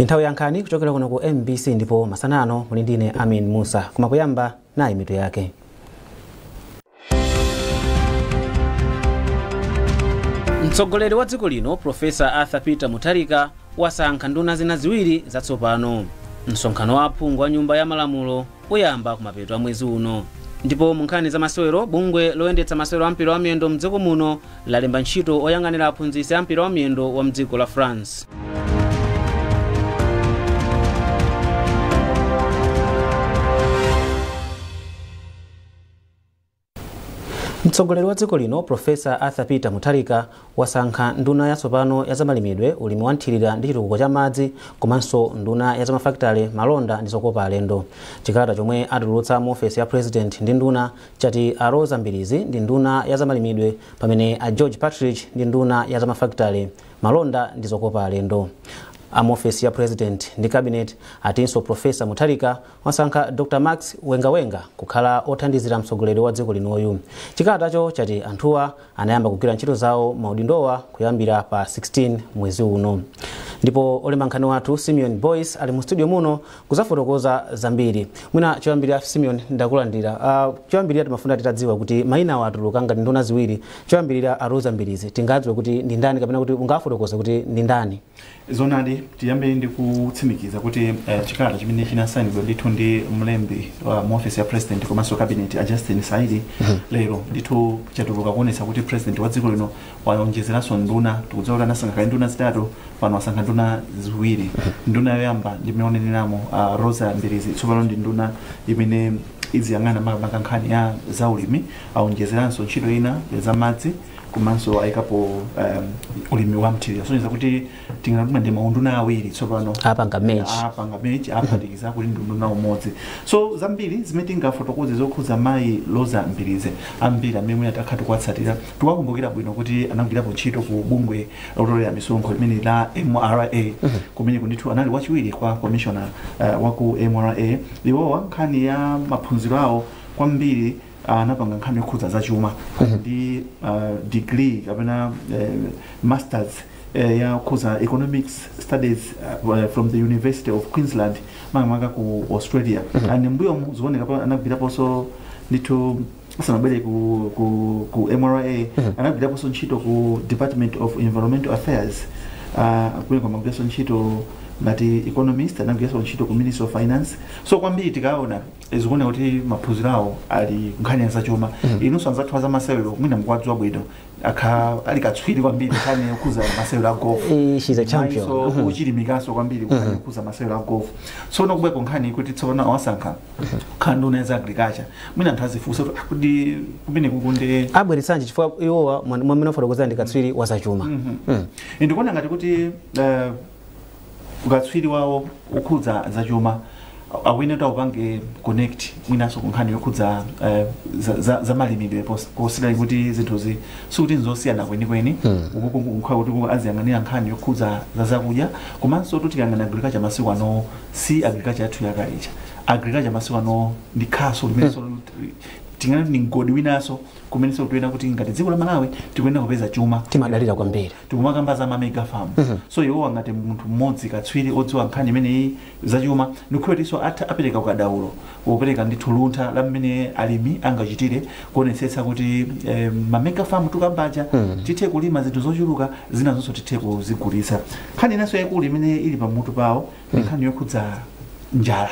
Nthawi ya nkhani kuchokera kuno ku MBC, ndipo masana ano muli ndine Amin Musa. Koma kuyamba nayi mitu yake. Mtsogoleri wa dziko lino Profesa Arthur Peter Mutharika wasankha nduna zina ziwiri zatsopano. Msonkhano wa aphungu wa nyumba ya malamulo uyamba kumapeto a mwezi uno. Ndipo mu nkhani za masewero, bungwe loyendetsa masewero a mpira wa miyendo mdziko muno lalemba ntchito oyang'anira aphunzitsi a mpira wa miyendo wa mdziko la France. Mtsogoleri wa dziko lino Profesa Arthur Peter Mutharika wasankha nduna yatsopano ya zamalimidwe, ulimi wa nthirira ndi chitukuko cha madzi, komanso nduna ya zamafakitale, malonda ndi zokopa alendo. Chikalata chomwe atulutsa mu ofesi ya president ndi nduna chati a Rosa Mbirizi ndi nduna ya zamalimidwe, pamene a George Partridge ndi nduna ya zamafakitale, malonda ndi zokopa alendo. Amu ofesi ya president ndi cabinet atinso Profesa Mutharika wasankha Dr. Max Wengawenga kukhala othandizira mtsogoleri wa dziko linoyu. Chikalatacho chati anthuwa anayamba kugwira ntchito zawo maudindowa kuyambira pa 16 mwezi uno. Ndipo olemba nkhani wathu Simeon Boyce ali mu studio muno kuzafotokoza zambiri. Mwina choyambirira, Simeon, ndakulandira. Choyambirira timafuna titadziwa kuti mayina awo atuluka ngati nduna ziwiri. Choyambirira a Rosa Mbirizi, tingadziwe kuti ndi ndani, kapena kuti ungafotokoze kuti ndi ndani? Zonadi, tiyambe ndi kutsimikiza kuti chikalata chimene chinasayinidwa ndithu ndi mlembi wa mu office ya president komanso cabinet a Justin Saidi lero ndithu chatuluka kuonetsa kuti president wa dziko lino waonjezeranso nduna. Tikudziwa kuti anasankha kale nduna zitatu, pano wasankha nduna ziwiri. Nduna yoyamba ndi imene oneneramo, Rosa Mbirizi, tsopano ndi nduna imene iziyang'ana makamaka nkhani ya zaulimi. Aonjezeranso ntchito ina za madzi, komanso ayikapo ulimi wa mthirira, sonyeza kuti tingatuma ndi maunduna awiri tsopano. Apanga merge. Apanga merge, aphatikiza kuti ndi unduna umodzi. So zambiri zimene tingafotokoze zokhudza mayi Rosa Mbirizi, ambiri amene mwina takhala tikuwatsatira tikuwakumbukira bwino kuti anagwirapo ntchito ku bungwe lotolera misonkho limene la MRA, kumene ndithu anali wachiwiri kwa commissioner wa ku MRA. Iwowa nkhani ya maphunziro awo kwambiri anapanga nkhani yokhudza zachuma, ndi degree kapena masters ya khudza economics studies from the University of Queensland, makamaka ku Australia. And mbuyomu zikuoneka anagwiraponso ndithu asanabwere ku MRA, anagwiraponso ntchito ku Department of Environmental Affairs, kumene amagwiranso ntchito ngati economist. Anagwiranso ntchito ku Ministry of Finance. So kwambiri tikaona, zikuoneka kuti maphunziro awo ali nkhani ya zachuma. Inunso anzathu za masewero mwina mukuwadziwa bwino, akha ali katswiri kwambiri nkhani yokhudza masewero a golf. She's a champion. So uchilimikanso kwambiri nkhani yokhudza masewero a golf. Tsono kubweko nkhani kuti tsopano awasankha kukhala nduna ya agriculture, mwina anthu azifunsa kuti, kuti kumene kukunde abweretsanji, chifukwa iwowa mwamene afotokozera ndi katswiri wa zachuma. Ndikuona ngati kuti ukatswiri wawo ukhudza zachuma awine kuti aupange connect mwinanso kunkhani yokhudza za malimidwe, considering kuti zinthuzi sikuti nzosiyana kwenikweni. Ukukhala kuti aziyang'anira nkhani yokhudza za zakudya, komanso tikayang'ana agriculture masiku ano, si agriculture yathu yakalecha. Agriculture masiku ano ndi khaso limenso tingati ndi mgodi winanso kumenenso tikuyenera kuti ngati dziko la Malawi tikuyenera kupeza chuma. Timadalira kwambiri. Tikumakamba za ma mega farm. So iwo ngati munthu mmodzi katswiri odziwa nkhani imeneyi zachuma, ndikukhulupirira atha apereka ukadaulo, wopereka ndithu luntha la mmene alimi angachitire kuonetsetsa kuti ma mega farm tukambaja tithe kulima zinthu zochuluka, zina zonso tithe kuzigulitsa. Nkhani inanso yaikulu imene ili pamutu pawo ndi nkhani yokhudza njala.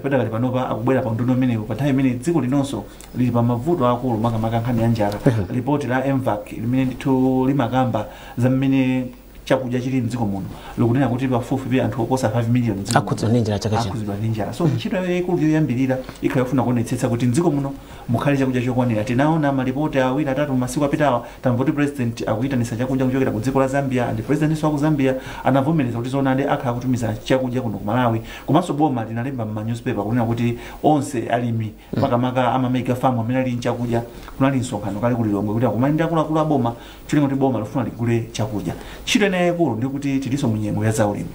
Padakali panopa akubwera pa unduna umenewu pa nthawi imene dziko linonso lili pa mavuto akulu, makamaka nkhani ya njala. Ripoti la MVAC limene ndithu limakamba za mmene chakudya chili mdziko muno likunena kuti pafupifupi anthu oposa 5 million mdziko muno akhudzidwa ndi njala chaka chino. Akhudzidwa ndi njala. So ntchito yayikulu yoyambirira ikhala yofuna kuonetsetsa kuti mdziko muno mukhale chakudya chokwanira. Tinaona malipoti awiri atatu masiku apitawa, tamva kuti president akuyitanisa chakudya kuchokera ku dziko la Zambia, and president wa ku Zambia anavomereza kuti zoonadi akhala kutumiza chakudya kuno ku Malawi. Komanso boma linalemba m'ma newspaper kunena kuti onse alimi, makamaka ama mega farm amene ali nchakudya, kunali msonkhano kale ku Lilongwe kuti akumane ndi akuluakulu a boma, cholinga kuti boma lifuna ligule chakudya. Ntchito ina yayikulu ndikuti tilinso mu nyengo ya zaulimi.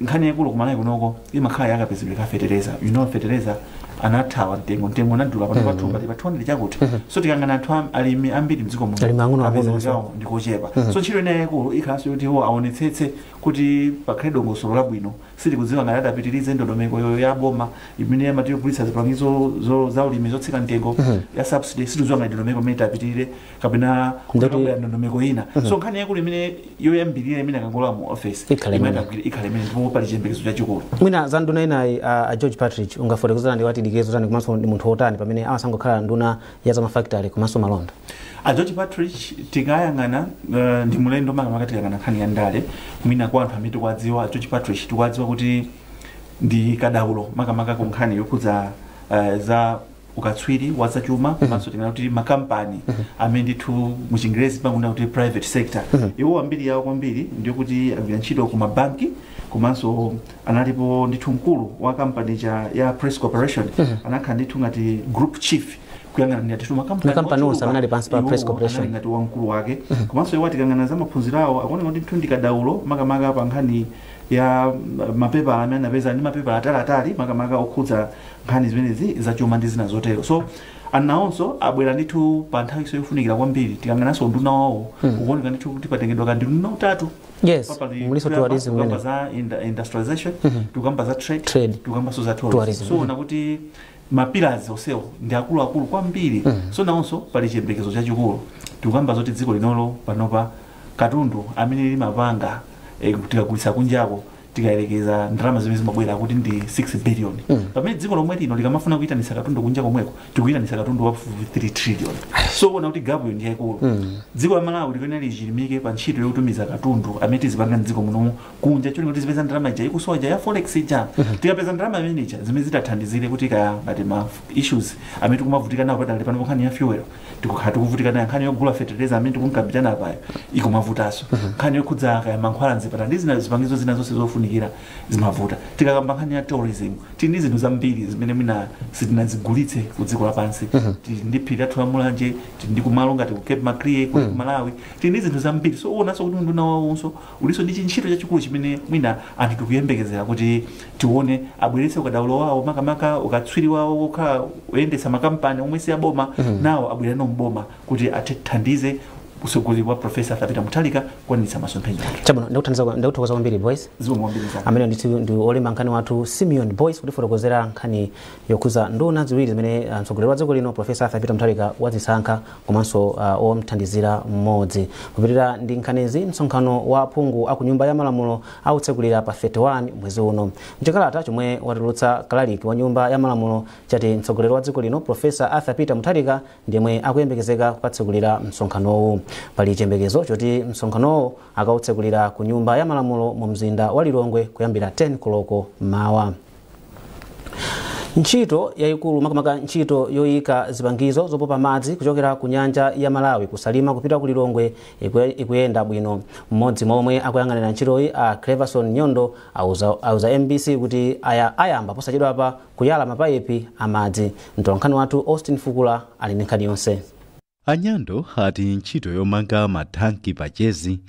Nkhani yayikulu ku Malawi kunoko imakhala yakapezedwe ka fetereza. Fetereza anathawa mtengo, mtengo unadula pano pathumba pa 200 chakuti. So tikangana anthu alimi ambiri mdziko muno, Alimi ang'ono ang'ono. Kapezedwe kawo ndikochepa. So ntchito ina yayikulu ikhalanso kuti iwo aonetsetse kuti pakhale dongosolo labwino. Sitikudziwa ngati adapitirize ndondomeko ya boma imene amati yogulitsa zipangizo za ulimi zotsika mtengo ya subsidy. Sitikudziwa ngati ndondomeko imene itapitirire kapena kutabwera ndondomeko ina. So nkhani yakulu imene yoyambirira imene akangolowa mu office Ikhale imene imene. Ikhale imene, ndipo pali chiyembekezo chachikulu. Mwina za nduna inayi, a George Patrick, ungafotokozerani ndi wati dikezo tani komanso ndi munthu wotani pamene amasangokhala nduna ya zamafakitale komanso malonda? A George Patrick tikayang'ana, ndi mulendo, makamaka tikayang'ana nkhani ya ndale. Mwina kwa anthu amene tikuwadziwa, George Patrick tikuwadziwa kuti ndi kadaulo makamaka ku nkhani yokhudza za ukatswiri wa zachuma, komanso tinganena kuti makampani amene ndithu muchingerezi pakunena kuti private sector. Iwo ambiri yawo kwambiri ndiyokuti agwira ntchito ku mabanki, komanso analipo ndithu mkulu wa kampani ya Press Corporation. Anakhala ndithu ngati group chief kuyang'ana ndithu makampani Makampani onse ochuluka. amene ali pansi pa Press Iwowo Corporation. anali ngati wamkulu wake. Komanso iwo tikang'ana za maphunziro awo, akuoneka kuti ndithu ndikadaulo makamaka pa nkhani ya mapepala amene anapeza ndi mapepala ataliatali, makamaka okhudza nkhani zimenezi zachuma ndi zina zotero. So anawonso abwera ndithu pa nthawi yofunikira kwambiri. Tikang'ananso nduna wawo, ukuoneka ndithu kuti patengedwa kandi nduna utatu. Yes, muliso tourism Tukamba imene. za industrialization, tukamba za trade, Trade. tukambanso za tourism. Tourism. So ona kuti mapillars onsewo ndi akuluakulu kwambiri. So nawonso pali chiyembekezo chachikulu. Tikukamba zoti dziko linolo panopa katundu amene limapanga, tikagulitsa kunjako, tikayerekeza ndalama zimene zimabwera kuti ndi 6 billion, pamene dziko lomwe lino likamafuna kuyitanisa katundu kunja komweko tikuyitanisa katundu wa 3 trillion. So kuona kuti gap yo ndi yayikulu. Dziko la Malawi likuyenera lichilimike pa ntchito yotumiza katundu amene tizipanga mdziko munomu kunja, cholinga kuti zipeza ndalama ija ikusowa ija ya forex ija. Tikapeza ndalama imene ija, zimene zitathandizire kuti kaya ngati ma issues amene tikumavutika nawo padali pano, nkhani ya fuel tikukhala tikuvutika nayo, nkhani yogula fertilizer amene tikunkambirana apayo ikumavutanso, nkhani yokhudza kaya mankhwala mzipatala ndi zina zipangizo zina zonse zofunikira zimavuta. Tikakamba nkhani ya tourism, tili ndi zinthu zambiri zimene mwina sitinazigulitse ku dziko lapansi. Tili ndi phiri lathu la Mulanje, tili ndi kumalo ngati ku Cape Maclear kuli ku Malawi, tili ndi zinthu zambiri. So uwonanso kuti unduna wawonso ulinso ndi chintchito chachikulu chimene mwina anthu tikuyembekezera kuti tione abweretse ukadaulo wawo, makamaka ukatswiri wawo wokhala kuyendetsa makampani omwe si aboma, nawo abwerano mboma kuti atithandize utsogoleri wa Professor Arthur Mutharika kukwaniritsa masomphenya ake. Chabwino, ndikuthokoza kwambiri, Boys. Zikomo kwambiri zanu. Amene ndithu ndi olemba nkhani wathu Simeon Boys kutifotokozera nkhani yokhuza nduna ziwiri zimene mtsogoleri wa dziko lino Professor Arthur Peter Mutharika wazisankha, komanso omthandizira mmodzi. Kupitirira ndi nkhanizi, msonkhano wa aphungu aku Nyumba ya Malamulo autsekulira pa 31 mwezi uno. Mchikalata chomwe watulutsa kalaliki wa Nyumba ya Malamulo chati mtsogoleri wa dziko lino Professor Arthur Peter Mutharika ndiyemwe akuyembekezeka kukatsekulira msonkhanowu. Pali chiyembekezo choti msonkhanowu akautsekulira ku Nyumba ya Malamulo mu mzinda wa Lilongwe kuyambira 10 koloko mawa. Ntchito yayikulu, makamaka ntchito yoyika zipangizo zopopa madzi kuchokera ku nyanja ya Malawi kuSalima kupita ku Lilongwe, ikuyenda bwino. Mmodzi momwe akuyang'anira ntchitoyi, a Cleverson Nyondo, auza MBC kuti ayamba posachedwapa kuyala mapayipi amadzi. Mtolankhani wathu Austin Fukula ali ndi nkhani yonse. Anyando ati ntchito yomanga mathanki pachezi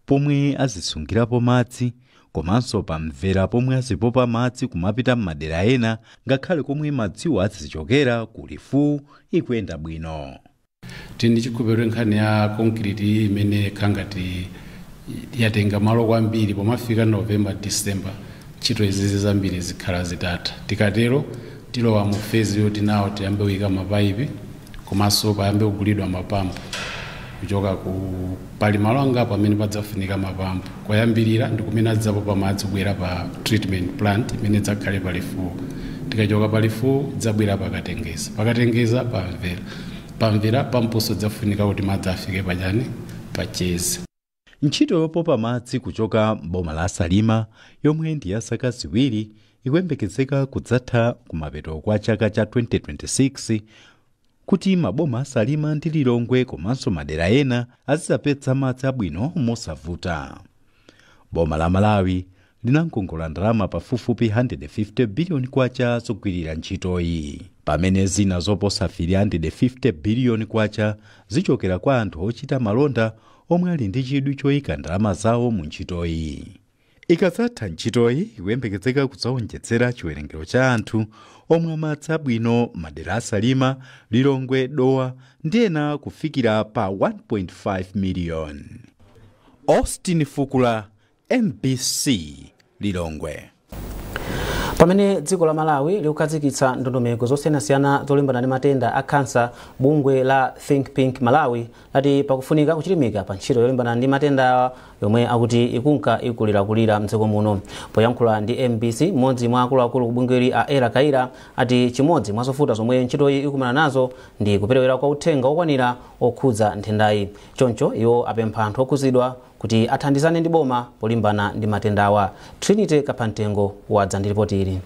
pomwe azisungirapo madzi komanso pamvera pomwe azipopa madzi kumapita m'madera ena, ngakhale komwe madziwo azichokera ku Lifu, ikuyenda bwino. Tili ndi chikhulupiriro nkhani ya concrete imene khangati yatenga malo kwambiri. Pomafika November, December, ntchito izizi zambiri zikhala zitatha. Tikatero tilowa mu phase yoti nawo tiyambe kuyika mapayipi, komanso payambe kugulidwa mapampu kuchoka ku pali malo angapo amene padzafunika mapampu. Koyambirira ndi kumene adzapopa madzi kubwera pa treatment plant imene idzakhale pa Lifuwu. Tikachoka pa Lifuwu dzabwera pakatengeza, pakatengeza pamvera, pamvera pampunso dzafunika kuti madzi afike pachani, pachezi. Ntchito yopopa madzi kuchoka m'boma la Salima, yomwe ndi ya zaka 2, ikuyembekezeka kudzatha kumapeto kwa chaka cha 2026, kuti maboma a Salima ndi Lilongwe komanso madera ena azidzapeza madzi abwino mosavuta. Boma la Malawi linakongola ndalama pafupifupi 150 biliyoni kwacha zogwirira ntchitoyi, pamene zina zoposa 350 biliyoni kwacha zichokera kwa anthu ochita malonda omwe ali ndi chidwi choyika ndalama zawo mu ntchitoyi. Ikadzatha ntchitoyi, ikuyembekezeka kudzawonjezera chiwerengero cha anthu omwe amadzi abwino madera a Salima, Lilongwe, Dowa ndi ena kufikira pa 1.5 miliyoni. Austin Fukula, MBC, Lilongwe. Pamene dziko la Malawi likukhazikitsa ndondomeko zosiyanasiyana zolimbana ndi matenda a khansa, bungwe la Think Pink Malawi lati pakufunika kuchilimika pa ntchito yolimbana ndi matenda yomwe akuti ikunka ikulirakulira mdziko muno. Poyankhula ndi MBC, mmodzi mwa akuluakulu ku bungweli a Era Kaira ati chimodzi mwa zovuta zomwe ntchitoyi ikumana nazo ndi kuperewera kwa uthenga okwanira okhudza nthendayi. Choncho iwo apempha anthu okhuzidwa kuti athandizane ndi boma polimbana ndi matendawa. Trinity Kaphantengo wadza ndi ripoti ili.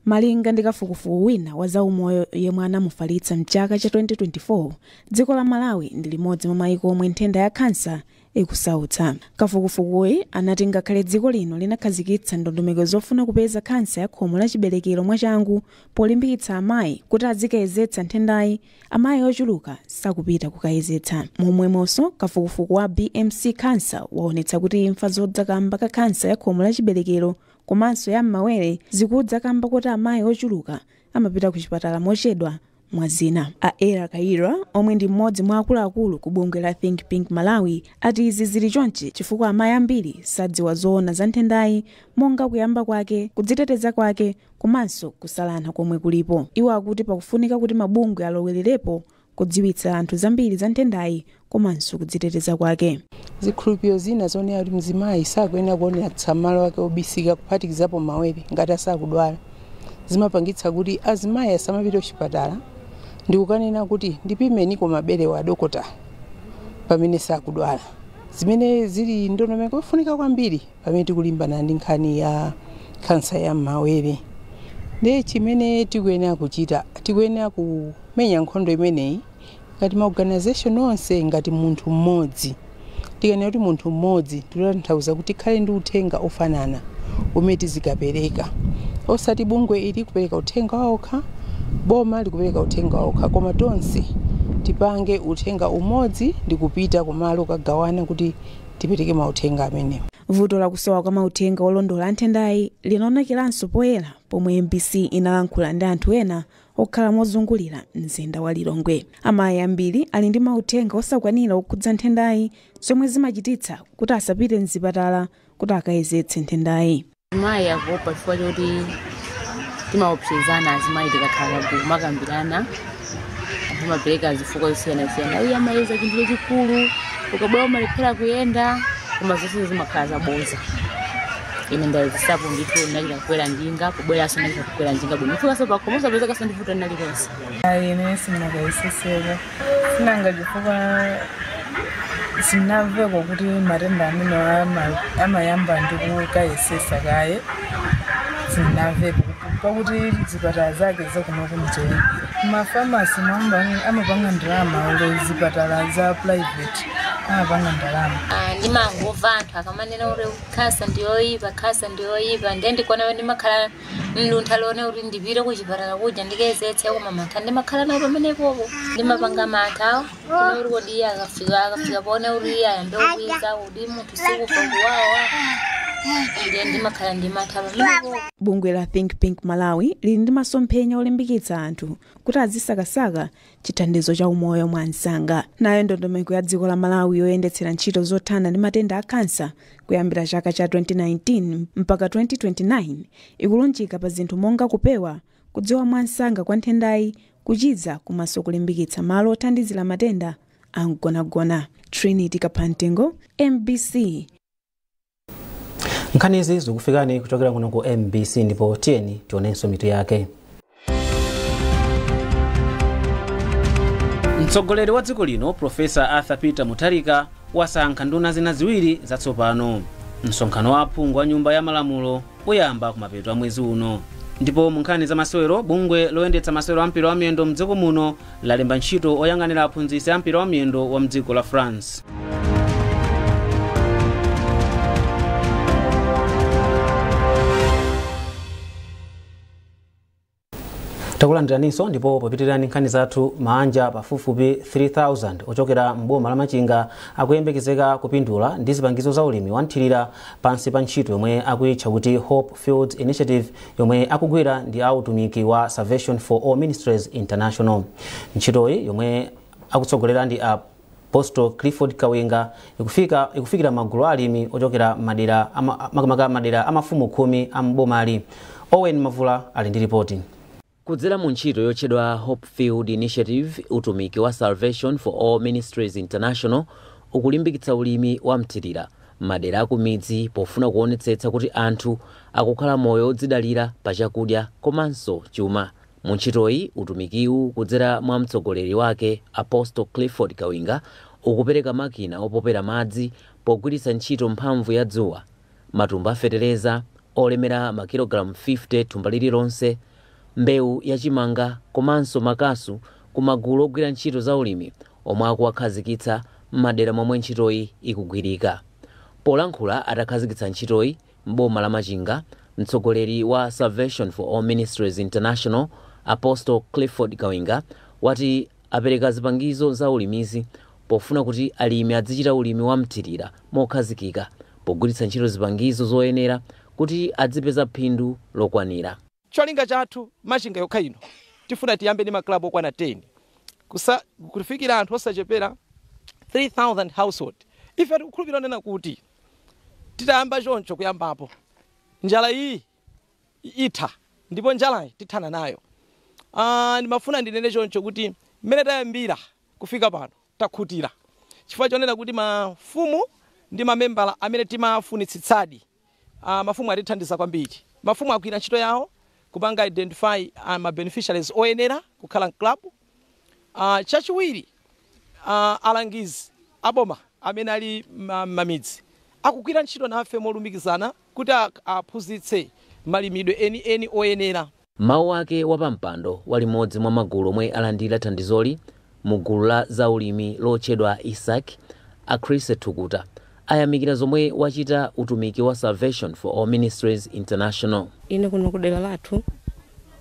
Malinga ndi kafukufuku wina wa zaumoyo yemwe anamufalitsa mchaka cha 2024, dziko la Malawi ndi limodzi mwa mayiko omwe nthenda ya khansa ikusautsa. Kafukufukuyi anati ngakhale dziko lino linakhazikitsa ndondomeko zofuna kupeza khansa ya khomo la chiberekero mwachangu polimbikitsa amayi kuti azikayezetsa nthendayi, amayi ochuluka sakupita kukayezetsa. Momwemonso kafukufuku wa BMC Cancer waonetsa kuti imfa zodza kamba ka khansa ya khomo la chiberekero komanso ya m'mawere zikudza kamba kuti amayi ochuluka amapita ku chipatala mochedwa mwa zina. A Era Kaira omwe ndi mmodzi mwa akuluakulu ku bungwe la Think Pink Malawi ati izi zili chonchi chifukwa amayi ambiri sadziwa zoona za nthendayi, monga kuyamba kwake, kudziteteza kwake komanso kusalana komwe kulipo. Iwo akuti pakufunika kuti mabungwe alowererepo kudziwitsa anthu zambiri za nthendayi komanso kudziteteza kwake. Zikhulupiriro zina zonena kuti mzimayi sakuyenera kuonetsa malo ake obisika kuphatikizapo mawere ngati asakudwala zimapangitsa kuti azimayi asamapite kuchipatala ndikukanena kuti ndipimeniko mabere adokota pamene sakudwala, zimene zili ndondomeko yofunika kwambiri pamene tikulimbana ndi nkhani ya khansa ya mawere. Ndiye chimene tikuyenera kuchita, tikuyenera kumenya nkhondo imeneyi ngati ma organization onse ngati munthu mmodzi. Tikanena kuti munthu mmodzi tikutanthauza kuti tikhale ndi uthenga ofanana umene tizikapereka, osati bungwe ili kupereka uthenga waokha, boma likupereka uthenga waokha, koma tonse tipange uthenga umodzi ndi kupita kumalo kagawana kuti tipereke mauthenga amenewo. Vuto lakusowa kwa mauthenga olondola nthendayi linaonekeranso poyera pomwe MBC inalankhula ndi anthu ena okhala mozungulira mzinda wa Lilongwe. Amayi ambiri ali ndi mauthenga osakwanira okhudza nthendayi zomwe zimachititsa kuti asapite mzipatala kuti akayezetse nthendayi. Amayi akuopa chifukwa choti timaopsezana azimayi tikakhala pagulu makambirana, timapereka zifukwa zosiyanasiyana. Iye amayeza chinthu chachikulu, ukabwera umalephera kuyenda, koma zonse zimakhala zaboza. Ine ndayezesapo ndithu, ndinachita kukwera njinga, kubweranso ndinachita kukwera njinga bwino, mfikaso pakhomo osapezekaso ndi vuto lililonse. Ine sindinakayeseseko, sinanga chifukwa sinamveko kuti matenda amene amayamba ndi kukayesesa kaye, sinamvepo pakuti zipatala zake zakuno kumdzolipira. Mafamasi amapanga ndalama, olo zipatala za private amapanga ndalama. Ndimangomva anthu akamanena kuti khansa ndiyoyipa, khansa ndiyoyipa, ndiye ndikuona ndimakhala mluntha lone kuti ndipite kuchipatala kuja ndikayezetse, koma mantha ndimakhala nawo pamenepopo. Ndimapanga mantha kuona kuti kodi iye akafika poona kuti iye ayambe kuyeza kuti munthu sikufa kuwawa, ndiye ndimakhala ndi mantha pamenepopo. Bungwe la Think Pink Malawi lili ndi masomphenya olimbikitsa anthu kuti azisakasaka chithandizo cha umoyo mwa msanga. Nayo ndondomeko ya dziko la Malawi yoyendetsera ntchito zothana ndi matenda a khansa kuyambira chaka cha 2019 mpaka 2029 ikulunjika pa zinthu monga kupewa, kudziwa mwa msanga kwa nthendayi, kuchiza komanso kulimbikitsa malo othandizira matenda a mgonagona. Trinity Kaphantengo, MBC. Nkhani izi zikufikani kuchokera kuno ku MBC, ndipo tiyeni tionenso mitu yake. Mtsogoleri wa dziko lino Profesa Arthur Peter Mutharika wasankha nduna zina ziwiri zatsopano. Msonkhano wa aphungu wa nyumba ya malamulo uyamba kumapeto a mwezi uno. Ndipo mu nkhani za masewero, bungwe loyendetsa masewero a mpira wa miyendo mdziko muno lalemba ntchito oyang'anira aphunzitsi a mpira wa miyendo wa mdziko la France. Takulandiraninso, ndipo popitirani nkhani zathu, maanja pafupifupi 3000 ochokera mboma la Machinga akuyembekezeka kupindula ndi zipangizo za ulimi wanthirira pansi pa ntchito yomwe akuyitcha kuti Hope Fields Initiative yomwe akugwira ndi autumiki wa Salvation for All Ministries International. Ntchitoyi yomwe akutsogolera ndi Apostle Clifford Kawinga ikufikira magulu alimi ochokera madera makamaka madera amafumu 10 a mbomali. Owen Mavula ali ndi ripoti. Kudzera mu ntchito yotchedwa Hopefield Initiative, utumiki wa Salvation for All Ministries International ukulimbikitsa ulimi wa mthirira madera akumidzi pofuna kuonetsetsa kuti anthu akukhala moyo odzidalira pa chakudya komanso chuma. Mu ntchitoyi, utumikiwu kudzera mwa mtsogoleri wake Apostle Clifford Kawinga ukupereka makina opopera madzi pogwiritsa ntchito mphamvu ya dzuwa, matumba afetereza olemera makilogalamu 50 thumba lililonse, mbewu yachimanga komanso makasu ku magulu ogwira ntchito za ulimi omwe akuwakhazikitsa m'madera momwe ntchitoyi ikugwirika. Polankhula atakhazikitsa ntchitoyi m'boma la Machinga, mtsogoleri wa Salvation for All Ministries International Apostle Clifford Kawinga wati apereka zipangizo za ulimizi pofuna kuti alimi azichita ulimi wa mthirira mokhazikika pogwiritsa ntchito zipangizo zoyenera kuti adzipeza phindu lokwanira. Cholinga chathu, Machinga yokha ino tifuna tiyambe ndi maklabu okwana 10 kufikira anthu osachepera 3000 household. Ife tikukhulupirira nena kuti titayamba choncho kuyambapo, njala iyi itha, ndipo njalayi tithana nayo. Ndimafuna ndinene choncho kuti mmene tayambira kufika pano takhutira, chifukwa chonena kuti mafumu ndi mamembala amene timafunitsitsadi, mafumu atithandiza kwambiri. Mafumu agwira ntchito yawo kupanga identify ma beneficiaries oyenera kukhala m'club. Chachiwiri, alangizi aboma amene ali mamidzi akugwira ntchito nafe molumikizana kuti aphunzitse malimidwe eni oyenera. Mawu ake wapampando wa limodzi mwa magulu omwe alandira thandizoli mu gulu la zaulimi lotchedwa Isaac, a Chris Thukuta, ayamikira zomwe wachita utumiki wa Salvation for All Ministries International. Ine kuno kudera lathu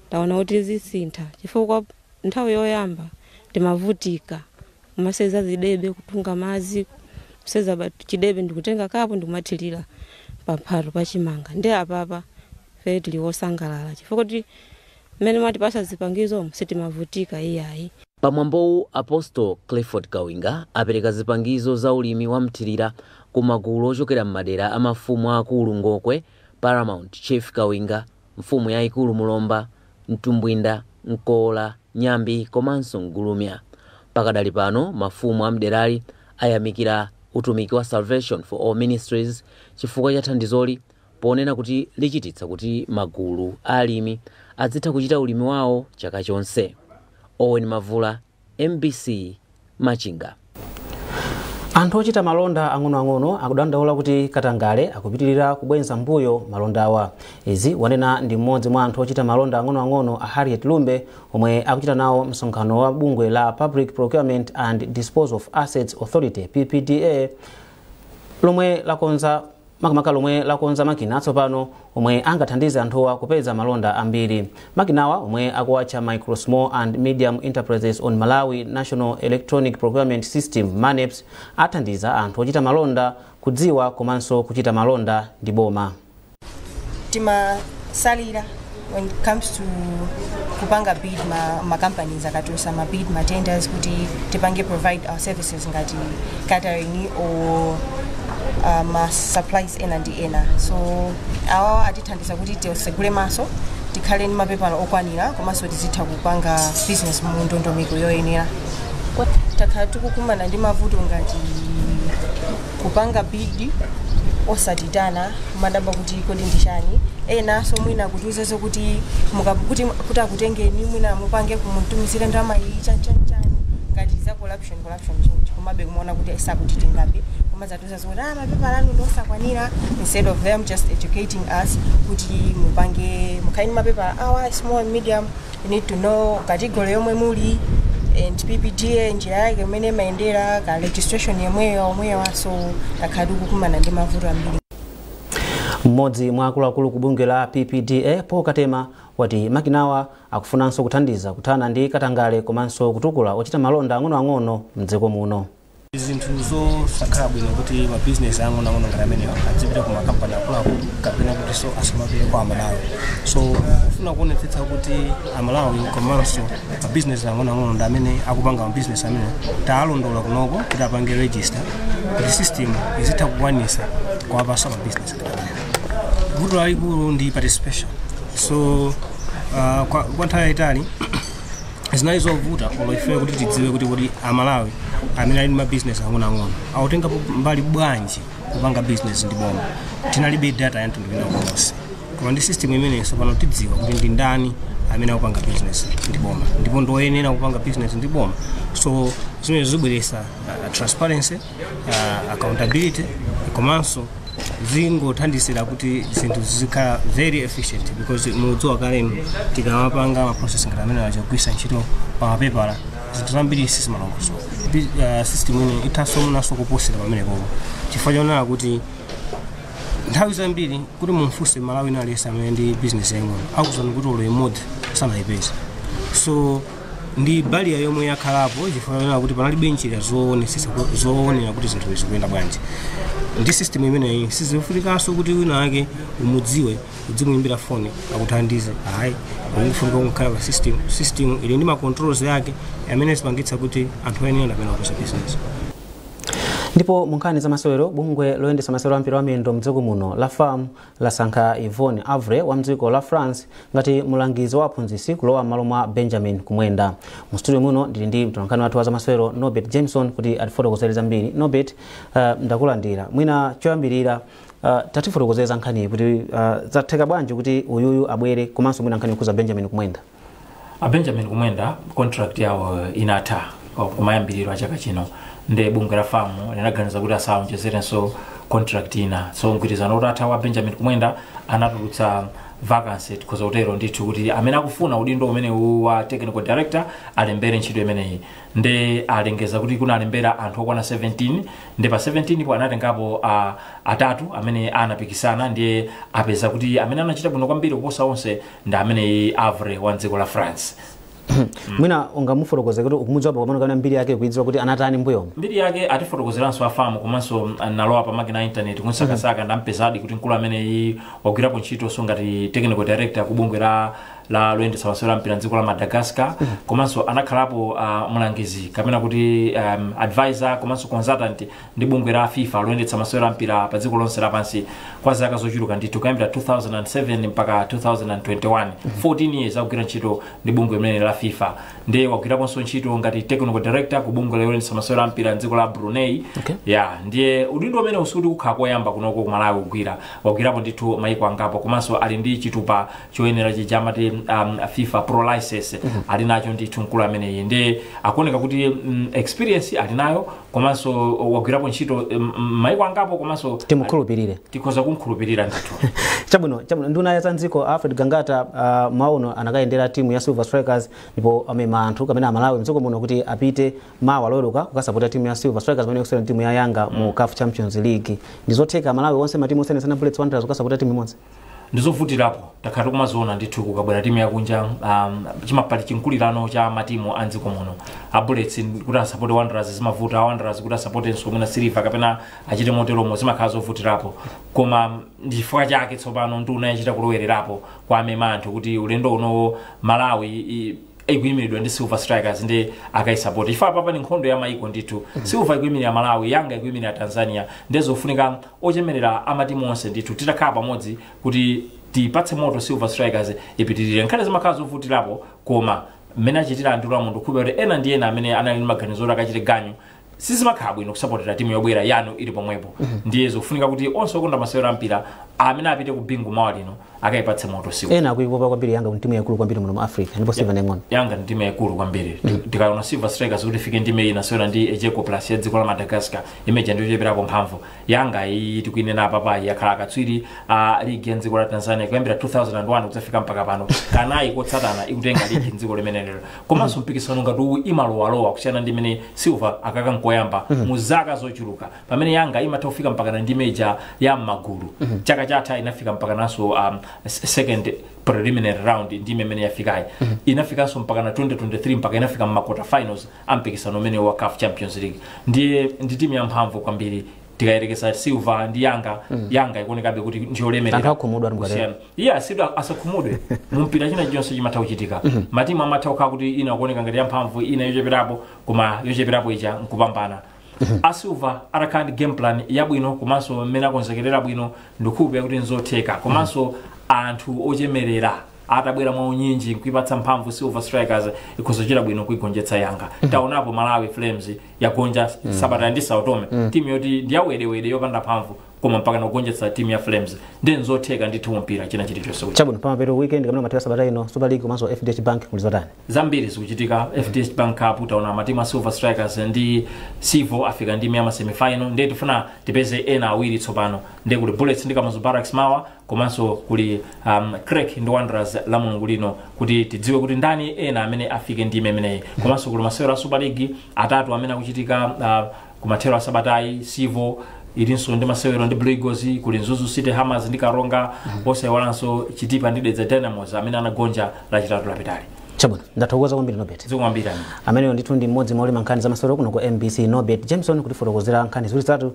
taona kuti zisintha, chifukwa nthawi yoyamba timavutika kumaseza zidebe kutunga madzi, kuseza chidebe ndikutenga kapo ndikumathirira pamphato pachimanga. Ndi apapa fe tili wosangalala chifukwa kuti mmene mwatipasa zipangizo sitimavutika iyayi. Pamwambowu, Apostle Clifford Kawinga apereka zipangizo za ulimi wa mthirira ku magulu ochokera m'madera a mafumu akulu Ngokwe, Paramount Chief Kawinga, mfumu yayikulu Mulomba, Mtumbwinda, Nkola, Nyambi komanso Ngulumya. Pakadali pano mafumu a mderali ayamikira utumiki wa Salvation for All Ministries chifukwa cha thandizoli, ponena kuti lichititsa kuti magulu a alimi azitha kuchita ulimi wawo chaka chonse. Owen Mavula, MBC, Machinga. Anthu ochita malonda ang'onoang'ono akudandaula kuti katangale akupitirira kubwenza mbuyo malondawa. Izi wanena ndi mmodzi mwa anthu ochita malonda ang'onoang'ono a Harriet Lumbe, omwe akuchita nawo msonkhano wa bungwe la Public Procurement and Disposal of Assets Authority PPDA, lomwe lakonza makamaka lomwe lakonza makina atsopano omwe angathandize anthuwa kupeza malonda ambiri. Makinawa, omwe akuwatcha Micro, Small and Medium Enterprises on Malawi National Electronic Procurement System, MANEPS, athandiza anthu ochita malonda kudziwa komanso kuchita malonda ndi boma. Timasalira when it comes to kupanga bid ma companies akatulutsa ma bid, ma tenders, kuti tipange provide our services ngati catering or ma supplies ena ndi ena. So awa atithandiza kuti tisegule maso, tikhale ndi mapepala okwanira komanso tizitha kupanga business mu ndondomeko yoyenera. Takhala tikukumana ndi mavuto ngati kupanga bid osatitana, kumadabwa kuti kodi ndi chani. Enanso mwina kutiuzazo kuti kuti akutengeni mwina mupange kumutumizira ndalama iyi, chanchanchani, ngati za corruption chonchi, komabe kumaona kuti sakutitengabe, koma zatiuza kuti mapepala anu ndi osakwanira, instead of them just educating us kuti mupange, mukhale ndi mapepala awa. Small and medium, you need to know category yomwe muli and PPDA njira yake imene imayendera ka registration yomweyo omwewa. So takhala tikukumana ndi mavuto ambiri. Mmodzi mwa akuluakulu ku bungwe la PPDA, Paul Katema, wati makinawa akufunanso kuthandiza kuthana ndi katangale komanso kutukula ochita malonda ang'onoang'ono mdziko muno. Zinthu zosakhala bwino kuti mabizinesi ang'onoang'ono ngati amenewa adzipita ku makampani akuluakulu kapena kuti so asamapite kwa Amalawi. So kufuna kuonetsetsa kuti Amalawi komanso mabizinesi ang'onoang'ono ndi amene akupanga mabizinesi amene taalondola kunoko kuti apange register, kuti system izitha kukwanisa kuwapasa mabizinesi ngati amenewa. Vuto lalikulu ndi participation. So kwa nthawi yayitali zinali zovuta olo ife kuti tidziwe kuti Amalawi amene ali ndi mabizinesi ang'onoang'ono akutengapo mbali bwanji kupanga business ndi boma. Tinalibe data ya mtundu wina uliwonse, koma ndi system imeneyi pano tidziwa kuti ndi ndani amene akupanga business ndi boma ndipo ndoyenera kupanga business ndi boma. So zimene zibweretsa transparency, accountability, komanso zingothandizira kuti zinthu zizikhala very efficient, because mudziwa kalenu tikamapanga ma process ngati amene aja kugwiritsa ntchito pa mapepala, zinthu zambiri sizimalongosoka. System ine ithanso munaso kuposera pamenepopo, chifukwa chonena kuti nthawi zambiri kuti mumfunse Malawi aliyense amene ndi business yaying'ono, akuzani kuti olo imodzi sanayipeze. So ndi barrier yomwe yakhalapo chifukwa chonena kuti panalibe njira zoonera kuti zinthu zikuyenda bwanji. Ndi system imeneyi sizifunikanso kuti wina ake umudziwe, udzimuyimbira foni akuthandize, ayi, ukufunika kukhala pa system. System ili ndi ma controls yake amene zipangitsa kuti anthu ayenera amene akupeza business. Ndipo mu nkhani za masewero, bungwe loyendetsa masewero a mpira wa miyendo mdziko muno la FAM lasankha Yvonne Avre wa mdziko la France ngati mulangizi wa aphunzitsi kulowa m'malo mwa Benjamin Kumwenda. Mu studio muno ndili ndi mtolankhani wathu wa zamasewero Norbert Jameson kuti atifotokozere zambiri. Norbert, ndakulandira. Mwina choyambirira, tatifotokozere za nkhaniyi kuti zatheka bwanji kuti uyuyu abwere, komanso mwina nkhani yokhuza Benjamin Kumwenda. A Benjamin Kumwenda contract yawo inatha kumayambiriro a chaka chino, ndi bungwe la FAM linaganiza kuti asaonjezerenso contract ina. So mgwirizano utatha wa Benjamin Kumwenda, anatulutsa vacancy, tikhoza kutero ndithu, kuti amene akufuna udindo umenewu wa technical director alembere ntchito imeneyi. Ndi alengeza kuti kuna alembera anthu okwana 17, ndi pa 17 po anatengapo atatu amene anapikisana. Ndiye apeza kuti amene anachita bwino kwambiri kuposa onse ndi amene Avre wa dziko la France. Mwina ungamufotokoze kuti ukumudziwa pamene kana mbiri yake kuidziwa kuti anatani mbuyomo? Mbiri yake atifotokozeranso a FAM, komanso nalowa pa makina a internet kunsakasaka, ndampezadi kuti mkulu ameneyi wagwirapo ntchito so ngati technical director ku bungwe la loyendetsa masewero a mpira mdziko la Madagascar, komanso anakhalapo mulangizi kapena kuti advisor komanso consultant ndi bungwe la FIFA loyendetsa masewero a mpira pa dziko lonse lapansi kwa zaka zochuluka ndithu, kuyambira 2007 mpaka 2021, 14 years akugwira ntchito ndi bungwe limene la FIFA. Ndiye wagwiraponso ntchito ngati technical director ku bungwe loyendetsa masewero a mpira mdziko la Brunei. Ya, ndiye udindo umene usuti kukhala koyamba kunoko ku Malawi kugwira, wagwirapo ndithu maiko angapo, komanso ali ndi chitupa choyenera chija amati FIFA Pro License, ali nacho ndithu mkulu ameneyi. Ndiye akuoneka kuti experience ali nayo, komanso wagwirapo ntchito maiko angapo, komanso Timukhulupirire. Tikhoza kumkhulupirira ndithu. Chabwino. Nduna ya zandziko Alfred Gangata mauno anakayendera timu ya Silver Strikers, ndipo amema anthu kapena Amalawi mdziko muno kuti apite mawa Loweruka kukasapota timu ya Silver Strikers pamene ikusewera timu ya Yanga mu CAF Champions League. Ndizotheka Amalawi onse, matimu osiyanasiyana, Bullets, Wanderers, kukasapota timu imodzi? Ndizovutirapo, takhala tikumaziona ndithu. Kukabwera timu yakunja, chimapali chinkulirano cha matimu a mdziko muno. A Bullets kuti asapote Wanderers zimavuta, a Wanderers kuti asapotenso mwina Silver kapena achite moteromo, zimakhala zovutirapo. Koma ndifukwa chake tsopano nduna yachita kulowererapo kwa amema anthu kuti ulendo unowo Malawi ikuyimiridwa ndi Silver Strikers, ndi akayisapoti, chifukwa papa ni nkhondo ya maiko ndithu. Silver ikuyimirira Malawi, Yanga ikuyimirira Tanzania, ndizofunika ochemerera amatimu onse ndithu titakhala pamodzi kuti tipatse moto Silver Strikers ipitirire. Nkhani zimakhala zovutirapo, koma mmene achitira anthu la munthu khupira kuti ena ndi ena amene anali ndi maganizo oti akachite ganyu, sizimakhala bwino kusapotera timu yobwera yanu ili pomwepo. Ndiye zikufunika kuti onse okonda masewero ampira amene apite ku Bingu mawa lino akayipatse moto Silver. Ena akuipopa kwambiri Yanga kuti timu yaikulu kwambiri muno mu Africa, ndipo Silver nding'ono. Yanga ndi timu yaikulu kwambiri. Tikaona Silver Strikers kuti ifike ndime iyi, inasewera ndi Elgeco Plus ya dziko la Madagascar, imeja ndiyo yocheperapo mphamvu. Yanga iyi tikuinena apapayi yakhala akatswiri a ligi ya dziko la Tanzania kuyambira 2001 kudzafika mpaka pano, kanayi kotsatana ikutenga ligi mdziko limenelo. Komanso mpikisano ngati uwu imalowalowa, kusiyana ndi imene Silver akakankoyamba mu zaka zochuluka, pamene Yanga imatha kufika mpaka na ndime ija ya m'magulu. Chaka chatha inafika mpaka naso second preliminary round, ndime imene yafikayi. Inafikanso mpaka na 2023, mpaka inafika ma quarter finals a mpikisano umene wa CAF Champions League. Ndiye ndi timu yamphamvu kwambiri. Tikayerekeza Silver ndi Yanga, Yanga ikuonekabe kuti ndiyolemerera. Anthu akhumudwa ali mukatero. Kusiyana. Iye asidu asakhumudwe, mumpira china chonse chimatha kuchitika. Matimu amatha kukhala kuti ina kuoneka ngati yamphamvu, ina yocheperapo, koma yocheperapo ija nkupambana. A Silver atakhala ndi game plan yabwino komanso mmene akonzekerera bwino, ndikukhulupirira kuti nzotheka. Komanso anthu ochemerera Atabwera mwa unyinji nkuipatsa mphamvu Silver Strikers ikhozochita bwino kuigonjetsa Yanga. Taonapo Malawi Flames yagonja sabata ndi Sao Tome, timu yoti ndiyawedewede yopanda mphamvu, koma mpaka nakugonjetsa timu ya Flames. Ndi nzotheka ndithu mpira china chilichonse. Chabwino, pamapeto weekend kamene mathera sabata ino, Super League komanso FDH Bank kuli zotani? Zambiri zikuchitika. FDH Bank Cup taona matimu a Silver Strikers ndi Civo afika ndi miyama semifinal, ndiye tifuna tipeze ena awiri tsopano. Ndiye kuli Bullets ndi Kamuzu Barracks mawa, komanso kuli Creck ndi Wanderers la Mulungu lino, kuti tidziwe kuti ndani ena amene afike ndime imeneyi. Komanso kuli masewero a Super League atatu amene akuchitika kumathero a sabatayi. Civo ilinso ndi masewero ndi Blue Eagles, kuli Mzuzu City Hammers ndi Karonga, osayiwalanso Chitipa ndi Dedza Dynamos amene anagonja lachitatu lapitali. Chabwino, ndathokoza kwambiri, Nobert. Zikomo kwambiri. Ameneyo ndithu ndi mmodzi mwa olemba nkhani za masewero kuno ku MBC, Nobert Jameson, kutifotokozera nkhani ziwiri zitatu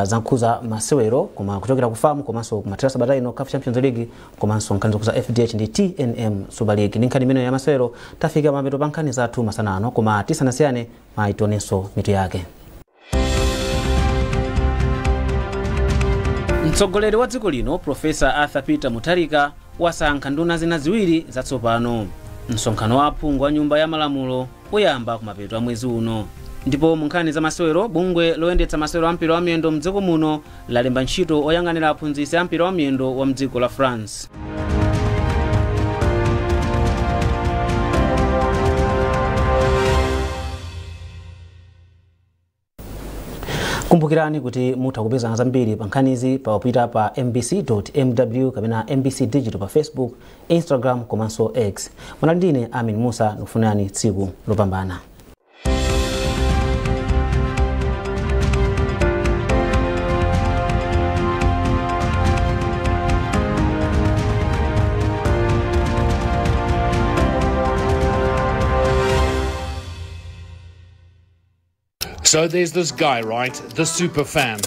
zankhuza masewero, koma kuchokera ku FAM komanso kumathera sabata ino CAF Champions League, komanso nkhani zokhuza FDH ndi TNM Super League. Ndi nkhani imeneyo ya masewero tafika mapeto pa nkhani zathu masana ano, koma tisanasiyane maitionenso mitu yake. Mtsogoleri wa dziko lino Profesa Arthur Peter Mutharika wasankha nduna zina ziwiri zatsopano. Msonkhano wa aphungu wa nyumba ya malamulo uyamba kumapeto a mwezi uno. Ndipo mu nkhani za masewero, bungwe loyendetsa masewero a mpira wa miyendo mdziko muno lalemba ntchito oyang'anira aphunzitsi a mpira wa miyendo wa mdziko la France. Kumbukirani kuti mutha kupeza zambiri pa nkhanizi popita pa mbc.mw kapena MBC Digital pa Facebook, Instagram komanso X. Munali ndine Amin Musa, ndikufunirani tsiku lopambana. So there's this guy, right? The super fan.